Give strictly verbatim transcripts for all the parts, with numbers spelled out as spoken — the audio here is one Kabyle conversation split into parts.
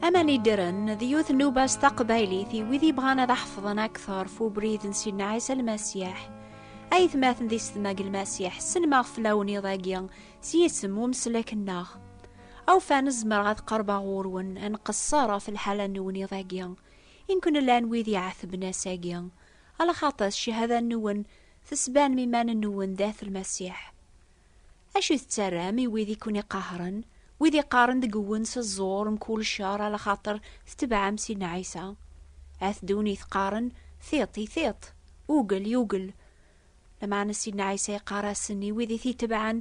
Aman iddren d yiwet n nnuba s taqbaylit i wid yebɣan ad ḥefḍen akteṛ f ubrid n Sidna Ɛisa Lmasiḥ. Aytmaten d yessetma deg Lmasiḥ, ssneɣ fell-awen iḍ-agi s yisem umeslak-nneɣ. Awfan zemreɣ ad qerbeɣ ɣur-wen, ad nqeṣṣer ɣef lḥala-nwen iḍ-agi. Imken llan wid iɛetben ass-agi, alaxaṭer cchada-nwen tesbanem iman-nwen dat Lmasiḥ. Acu tettarram i wid i ken-iqahren, wid iqqaren deg-wen s ẓẓur mkul ccer, alaxaṭer tetebɛem Sidna Ɛisa? At ddunit qqaren: "Tiṭ i tiṭ, ugel i ugel." Lameɛna Sidna Ɛisa iqqar-asen i wid i t-itebɛen: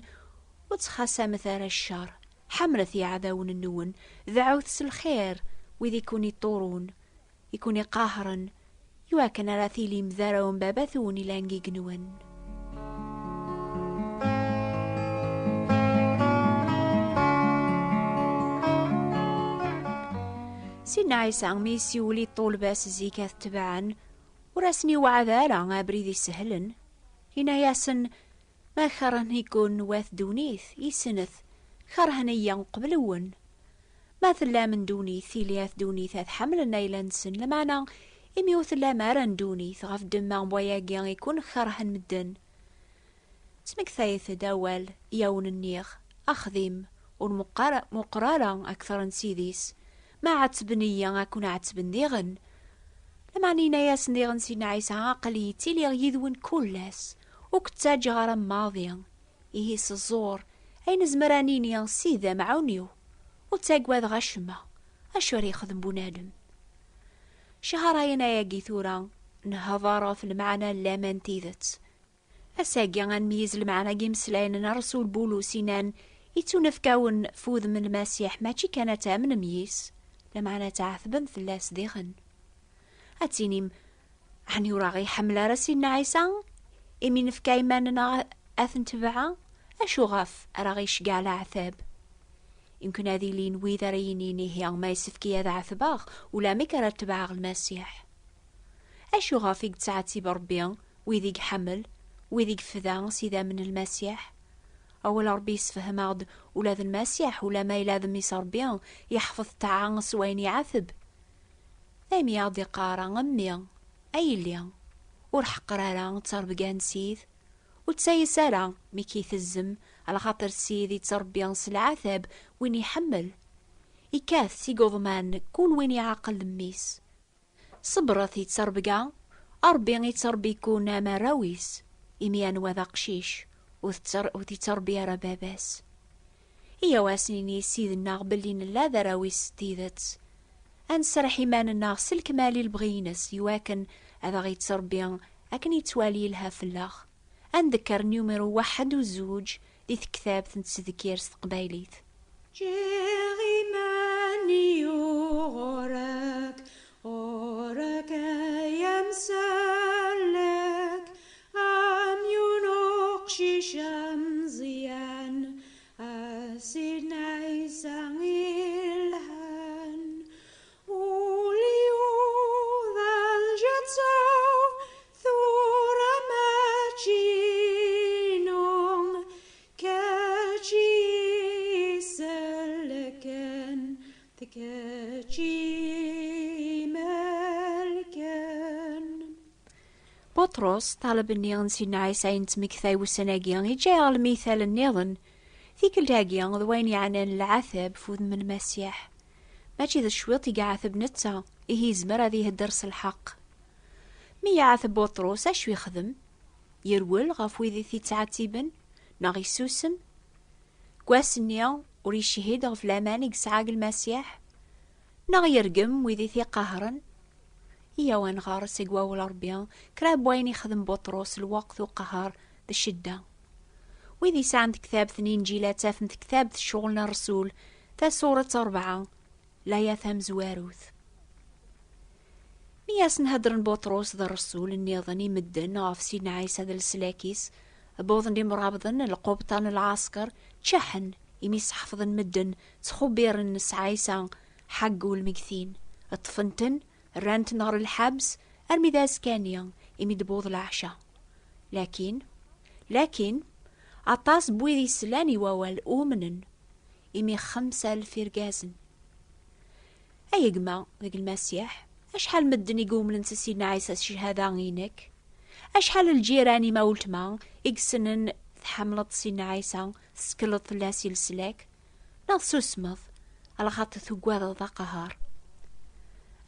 "Ur ttxasamet ara ccer, ḥemmlet iɛdawen-nwen, dɛut s lxir wid i ken-iṭṭurun, i ken-iqahren, iwakken ara tilim d arraw n Baba-twen ilan deg igenwan." Sidna Ɛisa mi yessiwel i ṭṭulba-s zik ad t-tebɛen, ur asen-iweɛɛed ara abrid isehlen. Yenna-yasen: "Ma kerhen-iken wat ddunit, isnet, kerhen-iyi uqbel-nwen. Ma tellam n ddunit, tili at ddunit ad ḥemmlen ayla-nsen, lameɛna imi ur tellam ara n ddunit, ɣef ddemma n wayagi i ken-kerhen medden." Ttmektayet-d awal i awen-nniɣ, axdim ur meqqar-, meqqer ara akteṛ n sidis, ma ɛettben-iyi ad ken-ɛettben diɣen. Lameɛna yenna-yasen diɣen Sidna Ɛisa: "Aql-i ttiliɣ yid-wen kul ass, ur k-ttaǧǧaɣ ara maḍi. Ihi s ẓẓur, ayen nezmer ad nini, Sidi amɛawen-iw, ur ttaggadeɣ acemma, acu ara yexdem bunadem?" Cehṛayen ayagi tura nhedder ɣef lmeɛna n laman n tidet. Ass-agi ad nmeyyez lmeɛna n yimeslayen n Rrsul Bulus, inan: "Ittunefk-awen f udem n Lmasiḥ, mačči kan ad tamnem yis, lameɛna ad tɛetbem fell-as diɣen." Ad tinim: "Ɛni ur aɣ-iḥemmel ara Sidna Ɛisa, imi nefka iman-nneɣ ad t-netbeɛ? Acu ɣef ara ɣ-iceggeɛ leɛtab?" Imken ad ilin wid ara yinin: "Ihi, ma yessefk-iyi ad ɛetbeɣ, ulamek ara tebɛeɣ Lmasiḥ." Acu ɣef i yettɛettib Ṛebbi wid i iḥemmel, wid i yefda s idammen n Lmasiḥ? Awal Ṛebbi yessefhem-aɣ-d ula d Lmasiḥ, ulamma yella d Mmi-s Ṛebbi, yeḥfeḍ ṭṭaɛa s wayen iɛateb. Daymi i aɣ-d-iqqar: "A Mmi, a Yelli, ur ḥeqqer ara ttṛebga n Ssid, ur ttayes ara mi k-itezzem, alaxaṭer Ssid ittṛebbi s leɛtab win iḥemmel, ikkat seg uḍman kul win iɛaqel d mmi-s." Ṣebret i ttṛebga, Ṛebbi ittṛebbi-ken am arraw-is, imi anwa d aqcic, ur tettṛ-, ur t-ittṛebbi ara baba-s? Iyyaw ad s-nini i Ssid-nneɣ belli nella d arraw-is s tidet. Ad nserreḥ iman-nneɣ s lekmal i lebɣi-ines, iwakken ad aɣ-ittṛebbi akken yettwali yelha fell-aɣ. Ad ndekker numiru waḥed u zuǧ di tektabt n tsedkirt s teqbaylit. Ǧǧiɣ iman-iw ɣur-k, ɣur-k ay amsellek, am yiwen uqcic ameẓyan, a Sidna Ɛisa ilhan. Ul-iw d alǧetta-w, tura mačči inu, kečč i isellken, d kečč i imelken. Buṭrus, ṭṭaleb-nni n Sidna Ɛisa i nettmektay ussan-agi, yeǧǧa-yaɣ lmital nniḍen. Tikkelt-agi d wayen yeɛnan leɛtab f udem n Lmasiḥ. Mačči d cwiṭ i yeɛteb netta, ihi yezmer ad ihedder s lḥeqq. Mi yeɛteb Buṭrus, acu yexdem? Yerwel ɣef wid i t-ittɛettiben, neɣ yessusem? Deg wass-nni, ur yecehhid ɣef laman i yesɛa deg Lmasiḥ? Neɣ yergem wid i t-iqehren? Iyyaw ad nɣer seg wawal Ṛebbi kra n wayen ixdem Buṭrus lweqt uqehher d ccedda. Wid yesɛan tektabt n Inǧil ad tafen tektabt Ccɣel n Ṛṛsul, tasuret ṛebɛa, laya tamezwarut. Mi asen-heddren Buṭrus d ṛṛsul nniḍen i medden ɣef Sidna Ɛisa d leslak-is, wwḍen-d imrabḍen n lqubṭa n lɛesker, ččaḥen imi sḥefḍen medden ttxubbiren s Ɛisa ḥaggu lmegtin, ṭṭfen-ten, rran-ten ɣer lḥebs armi d azekka-nni imi d-tewweḍ leɛca. Lakin, lakin, aṭas n wid yeslan i wawal umnen, imi xemsa alef irgazen. Ay gma deg Lmasiḥ, acḥal medden i yumnen s Sidna Ɛisa s cchada-inek? Acḥal n lǧiran-im a weltma i yessnen tḥemmleḍ Sidna Ɛisa, tsekleḍ fell-as i leslak? Neɣ tessusmeḍ, alaxaṭer tugadeḍ aqehher?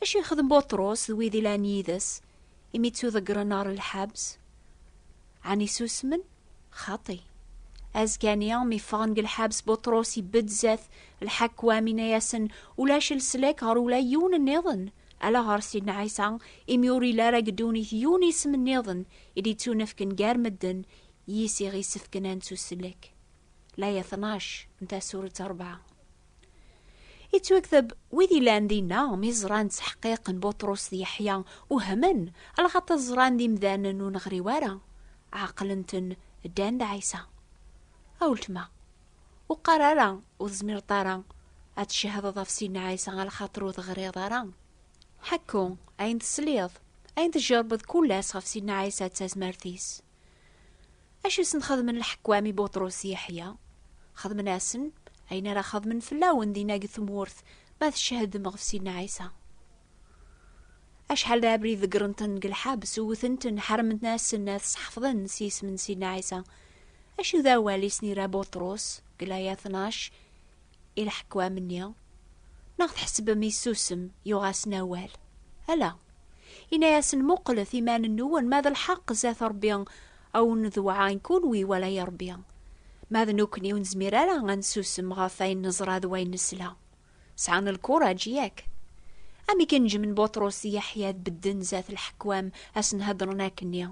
Acu yexdem Buṭrus d wid ilan yid-s imi ttuḍeggren ɣer lḥebs? Ɛni susmen? Xaṭi. Azekka-nni mi ffɣen deg lḥebs, Buṭrus ibedd zdat lḥekkam, inna-yasen: "Ulac leslak ɣer ula yiwen nniḍen, ala ɣer Sidna Ɛisa, imi ur illi ara deg ddunit yiwen isem nniḍen i d-ittunefken gar medden, yis i ɣ-isefken ad nettu sellek." Laya tnac n Tasuret rebɛa. Ittwakteb, wid illan dinna mi ẓran ttḥeqqiqen Buṭrus d Yeḥya, uhmen, alaxaṭer ẓran d imdanen ur neɣri wara, ɛeqlen-ten, ddan d Ɛisa. A weltma, ur qqar ara ur tezmireḍ ara ad tcehdeḍ ɣef Sidna Ɛisa alaxaṭer ur teɣriḍ ara. Ḥekku ayen tesliḍ, ayen tjerrbeḍ kul ass ɣef Sidna Ɛisa d tazmert-is. Acu i sen-xedmen lḥekkam i Buṭrus d Yeḥya? Xedmen-asen ayen ara xedmen fell-awen dinna deg tmurt ma tcehdem ɣef Sidna Ɛisa. Acḥal d abrid ḍeggren-ten deg lḥebs, wwten-ten, ḥermen-asen ad sḥefḍen s yisem n Sidna Ɛisa. Acu d awal i sen-irra Buṭrus deg laya tnac i lḥekkam-nni? Neɣ tḥesbem yessusem, yuɣ-asen awal? Ala. Inna-yasen: "Muqlet iman-nwen, ma d lḥeqq zdat Ṛebbi, a wen-d-wɛan kunwi wala i Ṛebbi. Ma d nekkni ur nezmir ara ad nessusem ɣef wayen neẓra d wayen nesla." Sɛan lkuraǧ, yak? Amek i neǧmen Buṭrus d Yeḥya ad bedden zdat lḥekkam, ad sen-hedren akkenni?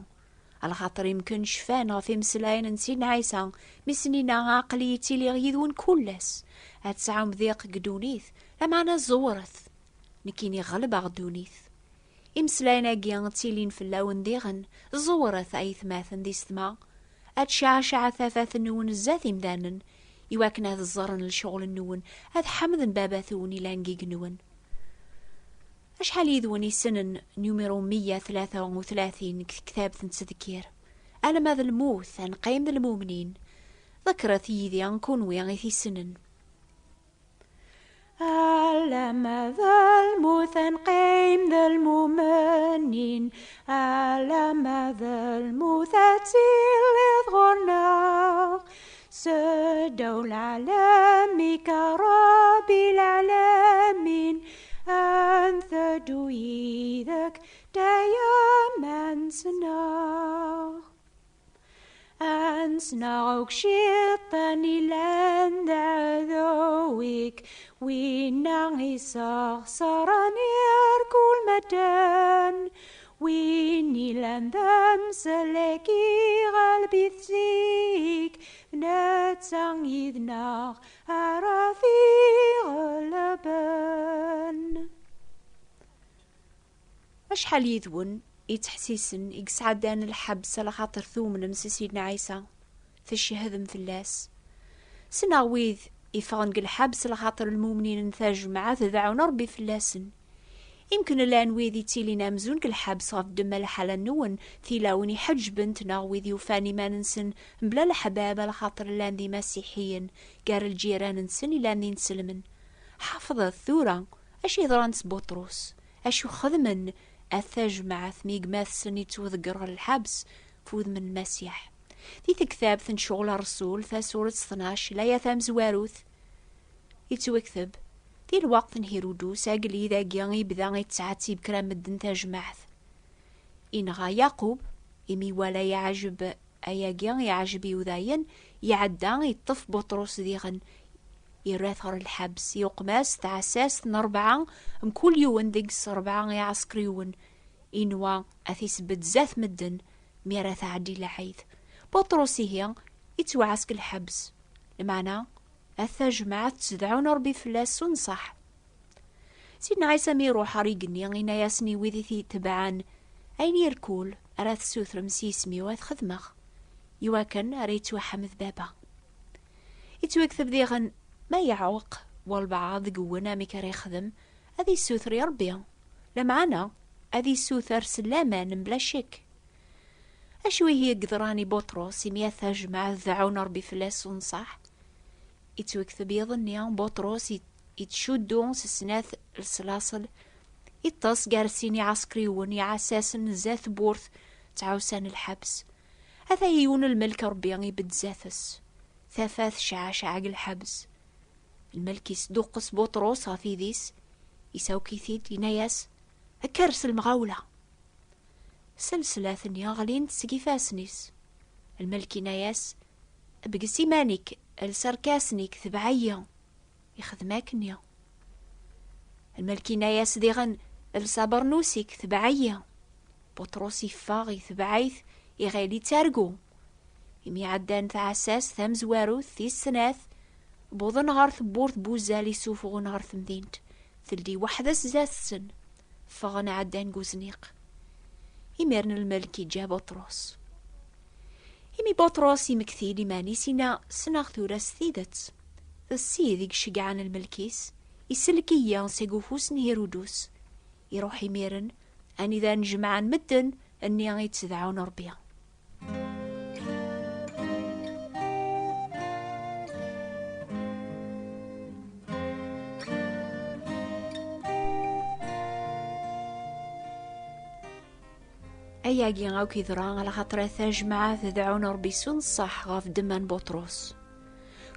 Alaxaṭer imken cfan ɣef imeslayen n Sidna Ɛisa, mi sen-inna: "Aql-i ttiliɣ yid-wen kul ass, ad tesɛum diq deg ddunit, lameɛna ẓewret, nekkini ɣelbeɣ ddunit." Imeslayen-agi ttilin fell-awen diɣen, ẓewret ay atmaten d yessetma, ad tceɛceɛ tafat-nwen zdat imdanen, iwakken ad ẓren lecɣel-nwen, ad ḥemden Baba-twen ilan deg yigenwen. Acḥal yid-wen yessnen numiru meyya tlata u tlatin deg tektabt n Ttdekkir? "Alamma d lmut, ad neqqim d lmumnin." Ḍekkret yid-i kunwi i t-yessnen. "Alamma d lmut, ad neqqim d lmumnin. Alamma d lmut, ad tiliḍ ɣur-neɣ. Seddaw lɛalam-ik a Ṛebbi lɛalamin, ad nteddu yid-k dayem ad nsneɣ. Ad nsneɣ akk ciṭan ilan d aɛdaw-ik, winna iseɣsaren irkul medden, win ilan d amsellek iɣaleb-it zik, d netta yid-neɣ ara t-iɣelben." Acḥal yid-wen i ttḥessisen i yesɛeddan lḥebs alaxaṭer tumnem s Sidna Ɛisa, tcehdem fell-as? Sneɣ wid iffɣen deg lḥebs alaxaṭer lmumnin n tajmaɛt deɛɛun Ṛebbi fell-asen. Imken llan wid ittilin amzun deg lḥebs ɣef ddemma lḥala-nwen, tilawin iḥeǧbent neɣ wid yufan iman-nsen mebla leḥbab alaxaṭer llan d imasiḥiyen gar lǧiran-nsen ilan d inselmen. Ḥafḍet tura acu yeḍran s Buṭrus, acu xedmen at tajmaɛt mi gma-tsen yettwḍegger ɣer lḥebs f wudem n Lmasiḥ. Di tektabt n Ccɣel Ṛṛsul, tasuret tnac, laya tamezwarut, yettwakteb: "Di lweqt n Hirudus, agellid-agi yebda yettɛettib kra medden tajmaɛt. Inɣa Yaqub, imi iwala yeɛjeb ayagi, yeɛjeb i Yudayen, iɛedda yeṭṭef Buṭrus diɣen, irra-t ɣer lḥebs, yuqem-as tɛessast n rebɛa, mkul yiwen deg-s rebɛa iɛsekriwen, inwa ad t-isbedd zdat medden mi ara tɛeddi lɛid. Buṭrus ihi ittwaɛas deg lḥebs, lmeɛna at tajmaɛt ttedɛun Ṛebbi fell-as s unṣaḥ." Sidna Ɛisa mi iruḥ ɣer igenni, inna-yasen i wid i t-itebɛen: "Ayen irkul ara tessutrem s yisem-iw ad t-xedmeɣ, iwakken ara yettwaḥmed Baba." Ittwakteb diɣen: "Ma yeɛweq walbeɛḍ deg-wen amek ara yexdem, ad yessuter i Ṛebbi, lameɛna ad yessuter s laman mebla ccek." Acu ihi i yeḍran i Buṭrus imi at tajmaɛt deɛɛun Ṛebbi fell-as s unṣaḥ? Ittwakteb iḍ-nni, Buṭrus i-, ittcuddu s snat leslaṣel, iṭṭes gar sin iɛsekriwen iɛessasen zdat tewwurt ttɛussan lḥebs. Ata yiwen lmelk Ṛebbi ibedd zdat-s. Tafat tecɛaceɛ deg lḥebs. Lmelk isduqqes Buṭrus ɣef yidis, isawk-it-id, yenna-yas: "Kker s lemɣawla!" Selslat-nni ɣlint seg ifassen-is. Lmelk yenna-yas: "Bges iman-ik, els arkasen-ik, tbeɛ-iyi." Ixdem akkenni. Lmelk yenna-yas diɣen: "Els abernus-ik, tbeɛ-iyi." Buṭrus iffeɣ, itbeɛ-it, iɣil ittargu. Imi ɛeddan tɛessast tamezwarut, tis snat, wwḍen ɣer tewwurt n wuzzal isufuɣen ɣer temdint. Teldi weḥd-s zdat-sen. Ffɣen, ɛeddan deg uzniq. Imiren lmelk iǧǧa Buṭrus. Imi Buṭrus imekti-d iman-is, inna: "Ssneɣ tura s tidet. D Ssid i iceggɛen lmelk-is, isellek-iyi seg ufus n Hirudus." Iruḥ imiren, anida nnejmaɛen medden nni ittedɛun Ṛebbi. Ayagi akk yeḍra, ala xaṭer at tajmaɛt deɛɛun Ṛebbi s uneṣṣaḥ ɣef ddemma n Buṭrus.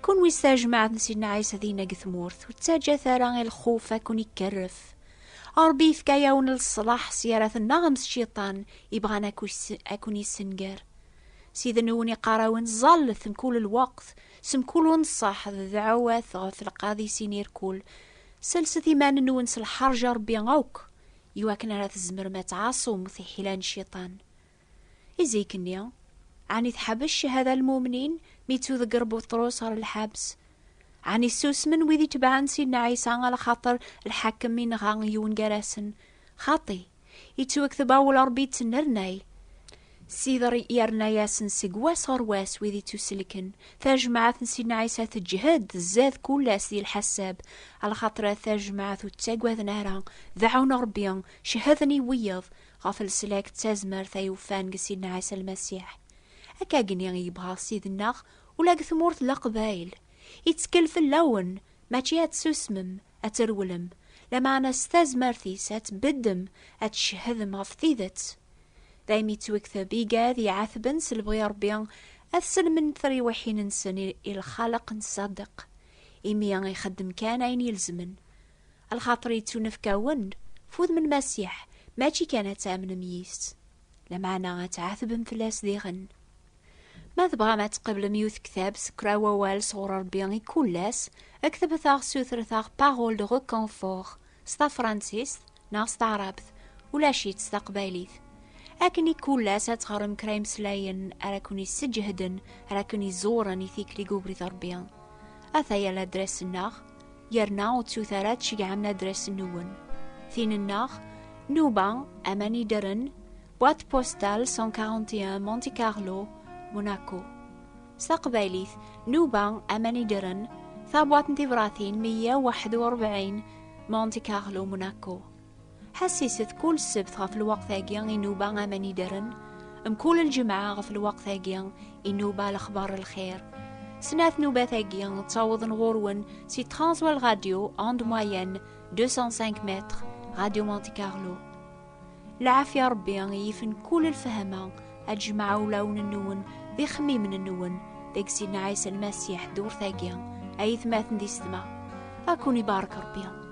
Kunwi s tajmaɛt n Sidna Ɛisa dinna deg tmurt, ur ttaǧǧat ara i lxuf ad ken-ikerref. Ṛebbi yefka-yawen leṣlaḥ s yara tennaɣem s cciṭan ibɣan ad ku-, ad ken-yessenger. Ssid-nwen iqqar-awen: "Ẓẓallet mkul lweqt, s mkul uneṣṣaḥ d dɛawat ɣef lqaḍisin irkul. Selset iman-nwen s lḥerǧ a Ṛebbi akk, iwakken ara tzemrem ad tɛaṣum tiḥila n cciṭan." I zik-nni, ɛni tḥabes cchada n lmumnin mi ttudegger Buṭrus ɣer lḥebs? Ɛni ssusmen wid itebɛen Sidna Ɛisa ala xaṭer lḥakem inɣa yiwen gar-asen? Xaṭi, ittwekteb awal Ṛebbi ittnernay. Ssid yerna-yasen seg wass ɣer wass wid ittuselken. Tajmaɛt n Sidna Ɛisa teǧhed, tzad kul ass di lḥasab, ala xaṭer at tajmaɛt ur ttagaden ara, deɛɛun Ṛebbi, cehden i wiyeḍ ɣef leslak d tazmert ay ufan deg Sidna Ɛisa Lmasiḥ. Akkagni i yebɣa Ssid-nneɣ ula deg tmurt n Leqbayel. Ittkel fell-awen, mačči ad tsusmem, ad trewlem, lameɛna s tazmert-is ad tbeddem, ad tcehhedem ɣef tidet. Daymi yettwekteb igad iɛatben s lebɣi Ṛebbi, ad sellmen triwiḥin-nsen i, i lxaleq n ṣṣadeq, imi ixeddem kan ayen ilezmen. Lxaṭer yettunefk-awen f udem n Lmasiḥ, mačči kan ad tamnem yis, lameɛna ad tɛatbem fell-as diɣen. Ma tebɣam ad tqeblem yiwet tektabt s kra wawal sɣur Ṛebbi i kul ass, ktbet-aɣ, sutret-aɣ Parole de Reconfort s tafransist neɣ s taɛrabt, ulac-itt s taqbaylit. Akken i kul ass ad teɣrem kra imeslayen ara ken-isseǧhden, ara ken-iẓuren i tikli deg ubrid Ṛebbi. Ataya ladres-nneɣ, yerna ur ttut ara ad tceggɛem ladres-nwen. Tin-nneɣ, Nuba, Aman Ideren, boîte postale cent quarante et un, Monte Carlo, Monaco. S taqbaylit, Nuba, Aman Ideren, tabwaṭ n tibratin meyya u waḥed u rebɛin, Monte Carlo, Monaco. Ḥassiset kul ssebt ɣef lweqt-agi i Nuba Aman Ideren, mkul lǧemɛa ɣef lweqt-agi i Nuba Lexbar Lxir. Snat nubat-agi ttawḍen ɣur-wen si Transworld Radio, onde moyenne deux cent cinq mètres, Radio Monte Carlo. Lɛafya Ṛebbi i yifen kul lfehma, ad tjemɛ ulawen-nwen d ixemmimen-nwen deg Sidna Ɛisa Lmasiḥ ddurt-agi, ay atmaten d isetma. Ad ken-ibarek Ṛebbi.